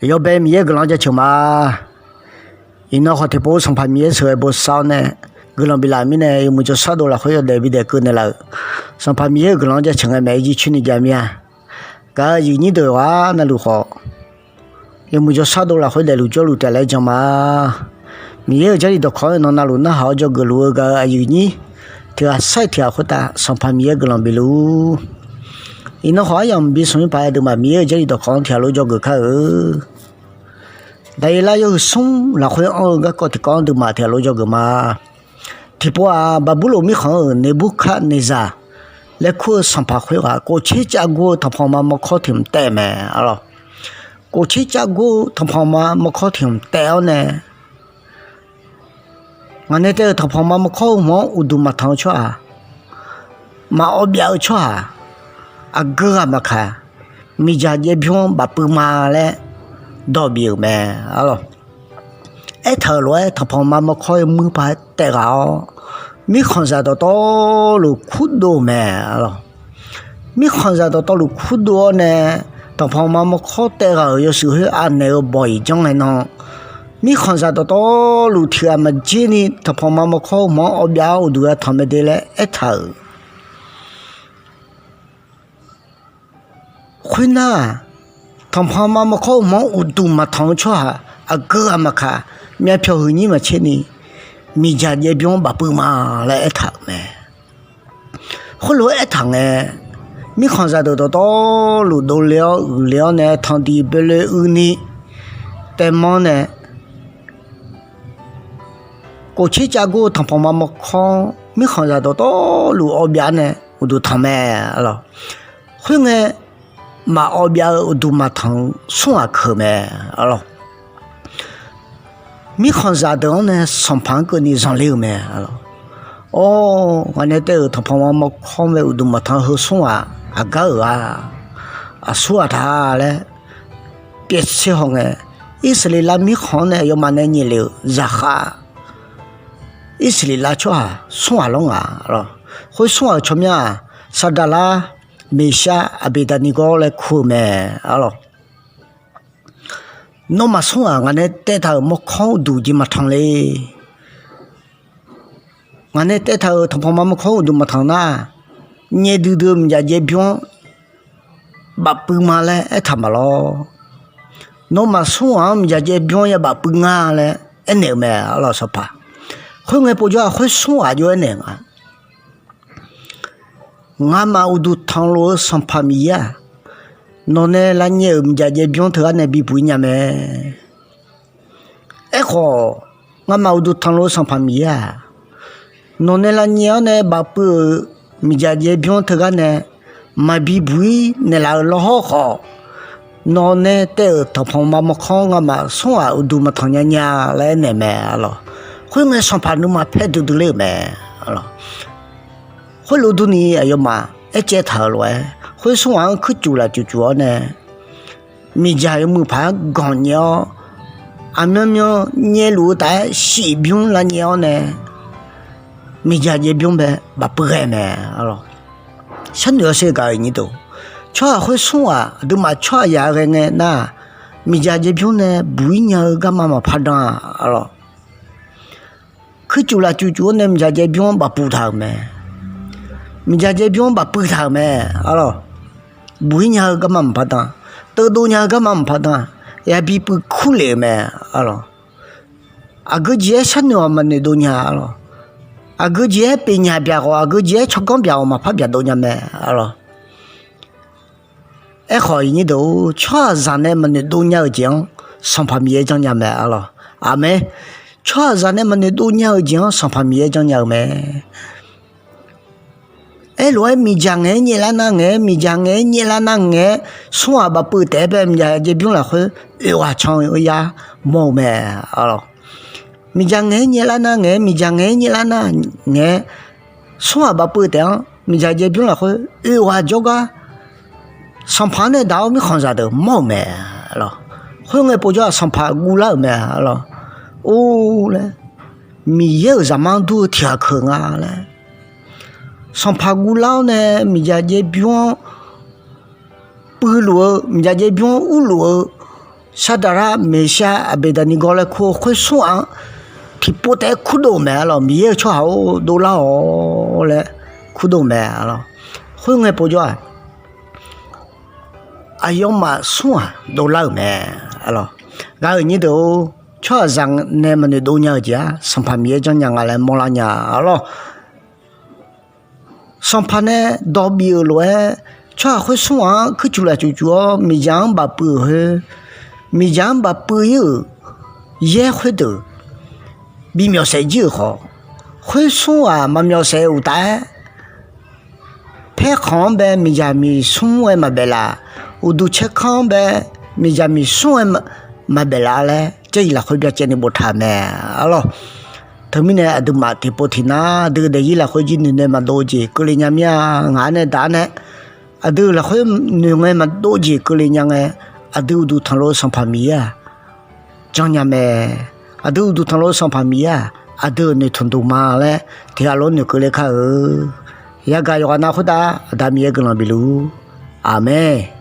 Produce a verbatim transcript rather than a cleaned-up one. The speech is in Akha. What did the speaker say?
Yawbae Miqyaer-euq guiqlanq jaceuq ma. Iqnan khawf tiqpov Sanqpaq Miqyaer sheuqghae bosav-awr nae guiqlanq biflaf mirnae, yawmuiq jawrshar dov lafkhoer yawdaef bidaef keuv naeqlaf-euq Sanqpaq Miqyaer-euq guiqlanq-anr jaceuq ngae maeq-aer jircoer ni jav mir-a. Gaq-euq aqyuif nyir deuq-aq navluf khawf, yawmuiq jawrshar dov lafkhoer daefluf jawrluf taef laer jan ma. Miqyaer-euq jarlif dawqkawq-anr iqnan navluf narhaq-awr dzawgeuf luf-eu gaq-euq aqyuif nyir tiq ghaq sar-iq tiq ghaq khoertav Sanqpaq Miqyaer guiqlanq bif luf-ur. Iqnan khawf aryamq bi smq mr paq-aer deuq maf Miqyaer-euq jarlif dawqkawq-anr tiq ghaq lof dzawgeuf kar-euq. Daqyeqlar yawhuiq smr lafkhoer anr-eu garkawv tiqkawv-anr deuq maf tiq ghaq lof dzawgeuf ma. Tiqpov-aq, Baqburloq mirkhanq-euq Neqburkaqneqzaq laer kur-eu sanqpaq khoerghaq, kof tser cav gur-eu tanqpanq ma mawrkawr tiq hmq taev-euq mae, arlawq. Kof tser cav gur-eu tanqpanq ma mawrkawr tiq hmq taev-awr nae, ngaq nae taev-euq tanqpanq ma mawrkawr heu hmq-anr uqduq maqtanq-eu tsawrhaq, maqawv byav-eu tsawrhaq, aqgeu ghaq maqkaq, miqdzaq jaev bymr-anr bafpuiv ma laer dawq bif-euq mae, arlawq. Aertaq-euq lof-aer tanqpanq ma mawrkawr-eu muir paq-aer taev ghaq-awr, mirkhanqzaq dawqtawvluf kurdov-euq mae, arlawq. Mirkhanqzaq dawqtawvluf kurdov-awr nae, tanqpanq ma mawrkawr taev ghaq-euq yawshuif khoer anaeq-eu bawq-iq janr ngae nan, mirkhanqzaq dawqtawvluf tiq ghaq maqjer ni tanqpanq ma mawrkawr heu hmq-anr awv byav-awr uqduq ya tanq mae de laer aertaq-euq. Khoernar-aq, tanqpanq ma mawrkawr heu hmq-anr uqduq maqtanq-eu tsawrhaq aqgeu ghaq maqkaq, myavpyawq huiq nyir maqtser ni miqdzaq jaev bymr-anr bafpuiv ma laer aertaq-euq mae. Khoerlof-aer aertaq ngae, mirkhanqzaq deuq dawqtawvluf dovle-awr uiqle-awr nae tanqdiq boeloe uini taev manr nae, kof tser cav gur-eu tanqpanq ma mawrkawr-anr mirkhanqzaq dawqtawvluf awv byav nae uqduq tanq mae, arlawq. Khoerngae, maqawv byav-eu uqduq maqtanq-eu smr ghaq keuq mae, arlawq. Mirkhanqzaq deuq-anr nae sanqpaq-anr keuvni zanqler-euq mae, arlawq. Or, ngaq nae taev-euq tanqpanq ma mawrkawr mae uqduq maqtanq heu smr ghaq aqgar-euq-a, aqsur ghaq ta laer pyaev tser haw ngae, Irsaqleqlav mirkhanq-anr nae aqyawfmaf nae nyaef lef-euq zaqkhav, Irsaqleqlav tsawrhaq smr ghaq lawr nga, arlawq. Khoer smr ghaq-euq tsawrmyanr-aq, Saqdaqlar, Meqshar, Aqbeqdaqniqgawr laer kur-eu mae, arlawq. Nawmaf smr ghaq ngaq nae taev taq-euq mawrkawr-anr uqduq jeq maqtanq le. Ngaq nae taev taq-euq tanqpanq ma mawrkawr-anr uqduq maqtanq nar, nyaef duidui-eu miqdzaq jaev bymr-anr bafpuiv ma laer aertaq ma lawr. Nawmaf smr ghaq-anr miqdzaq jaev bymr-anr ya bafpuiv nga laer aernaeq-euq mae, arlawq, sanqpaq. Khoerngae povjawr-aq, khoer smr ghaq jov-aer naeq nga. Ngamaf uqduq tanqlof-eu Sanqpaq Miqyaer-aq, nawq nae lavnyaef-euq miqdzaq jaev bymr teughaq nae bibuq-ir nya mae. Aerkhawf, ngamaf uqduq tanqlof-eu Sanqpaq Miqyaer-aq, nawq nae lavnyaef-awr nae bafpuiv-euq miqdzaq jaev bymr teughaq nae maqbi buq-ir naeqlaf-euq lawrhawr khawf, nawq nae taev-euq tanqpanq ma mawrkawr-anr ngamaf smr ghaq uqduq maqtanq nya nya laer aernaeq mae, arlawq. Khoerngae, sanqpaq nuima paer duidui ler-euq mae, arlawq. Khoerlof durni aqyawfmaf aercaev taq-euq lof-aer, khoer smr ghaq-anr kuircuf lafcuf cuf-awr nae, miqdzaq yawmuiq paq-aer ganq nyaef-awr, aqmyanmyan nyaeluf-eu taf-aer shif bymr lavnyaef-awr nae, miqdzaq jaev bymr bae bafpuiv ghae mae, arlawq. Sharnoeq-awr sher gaq-euq nyir deuq, tsawrhaq khoer smr ghaq aqduimaf tsawrhaq yaq ghae ngae nar-aq, miqdzaq jaev bymr nae buq-ir nya-eu garma maqpar dan-a, arlawq. Kuircuf lafcuf cuf-awr nae miqdzaq jaev bymr-anr bafpuiv taq-euq mae. Miqdzaq jaev bymr-anr bafpuiv taq-euq mae, arlawq. Buq-ir nya-eu garma maqpar dan, teuvdov nya-eu garma maqpar dan, yabi puiv kur lef-euq mae, arlawq. Aqgeu jeq-aer sharnoeq-awq maqnoeq dov nya, arlawq. Aqgeu jeq-aer pyeuf nyaq byaq khawf, aqgeu jeq-aer tsawrganr byaq khawf maqpar byaq dov nya mae, arlawq. Aerkhawf, iqnyir deuq-or, tsawrhaqzaq nae maqnoeq dov nya-euq jeq-anr Sanqpaq Miqyaer janrnya mae, arlawq. Aqmeq. Tsawrhaqzaq nae maqnoeq dov nya-euq jeq-anr Sanqpaq Miqyaer janrnya-eu mae. Aerlof-aer miqdzaq ngaeq-aer nyaev lar nar ngaeq-aer, miqdzaq ngaeq-aer nyaev lar nar ngaeq-aer, smr ghaq bafpuiv taef-aer bae miqdzaq jaev bymr lafkhoer oeq ghaq can-eu yar mawr-eu mae, arlawq. Miqdzaq ngaeq-aer nyaev lar nar ngaeq-aer, miqdzaq ngaeq-aer nyaev lar nar ngaeq-aer, smr ghaq bafpuiv taef-anr miqdzaq jaev bymr lafkhoer oeq ghaq jawrgar, sanqpaq-anr nae daq-awr mirkhanqzaq deuq mawr-euq mae, arlawq. Khoerngae povjawr-aq, sanqpaq guvlar-euq mae, arlawq. Or laer, Miqyaer-euq zaqmar dur-eu tiq ghaq keuq nga laer, sanqpaq guvlar-awr nae miqdzaq jaev bymr-anr puivluf-eu, miqdzaq jaev bymr-anr urluf-eu Saqdaqlar, Meqshar, Aqbeqdaqniqgawr laer kur-eu khoer smr ghaq-anr tiqpov taef-aer kurdov-eu mae arlawq. Miqyaer-euq tsawrhaq-or, dovlar-awq laer kurdov-eu mae arlawq. Khoerngae povjawr-aq, aqyawfmaf smr ghaq dovlar-euq mae arlawq. Gaq-euq nyir deuq-or, tsawrhaqzaq nae maqnoeq dov nya-eu jeq-aq, Sanqpaq Miqyaer janrnya nga laer mawrlar nya arlawq. Sanqpaq nae dawq bif-euq lof-aer, tsawrhaq khoer smr ghaq-anr kuircuf lafcuf cuf-awr miqdzaq-anr bafpuiv-euq khoer, miqdzaq-anr bafpuiv ir-euq yaer khoerdeuq bimyawf saef jir-euq khawf, khoer smr ghaq maqmyawf saef-eu uqtaf-aer, paerkhanq-anr bae miqdzaq miqsmr-aer maqbaef laf, uqduq caerkanr-anr bae miqdzaq miqsmr-aer maqbaef laf laer, Jarlif lafkhoer byacaevni boftaq-euq mae arlawq. Teumirnae aqduimaf tiqpov tiqnar aqdui daefzir lafkhoer jir noeqnaeq maqdov-eu jeq keuvle nya mir-a. Ngaq-anr nae daq-ar nae aqdui lafkhoer noeqngae maqdov jeq keuvle nya ngae, aqdui uqduq tanqlov-eu Sanqpaq Miqyaer-aq janrnya mae. Aqdui uqduq tanqlov-eu Sanqpaq Miqyaer-aq aqdui-euq noeqtmq duq ma laer tiqghaq lof-aer noeqkeuv le kar-eu. Yagaq yawqghaq nav khoertav Aqda Miqyaer guiqlanq bifluf-ur. Aqmeq.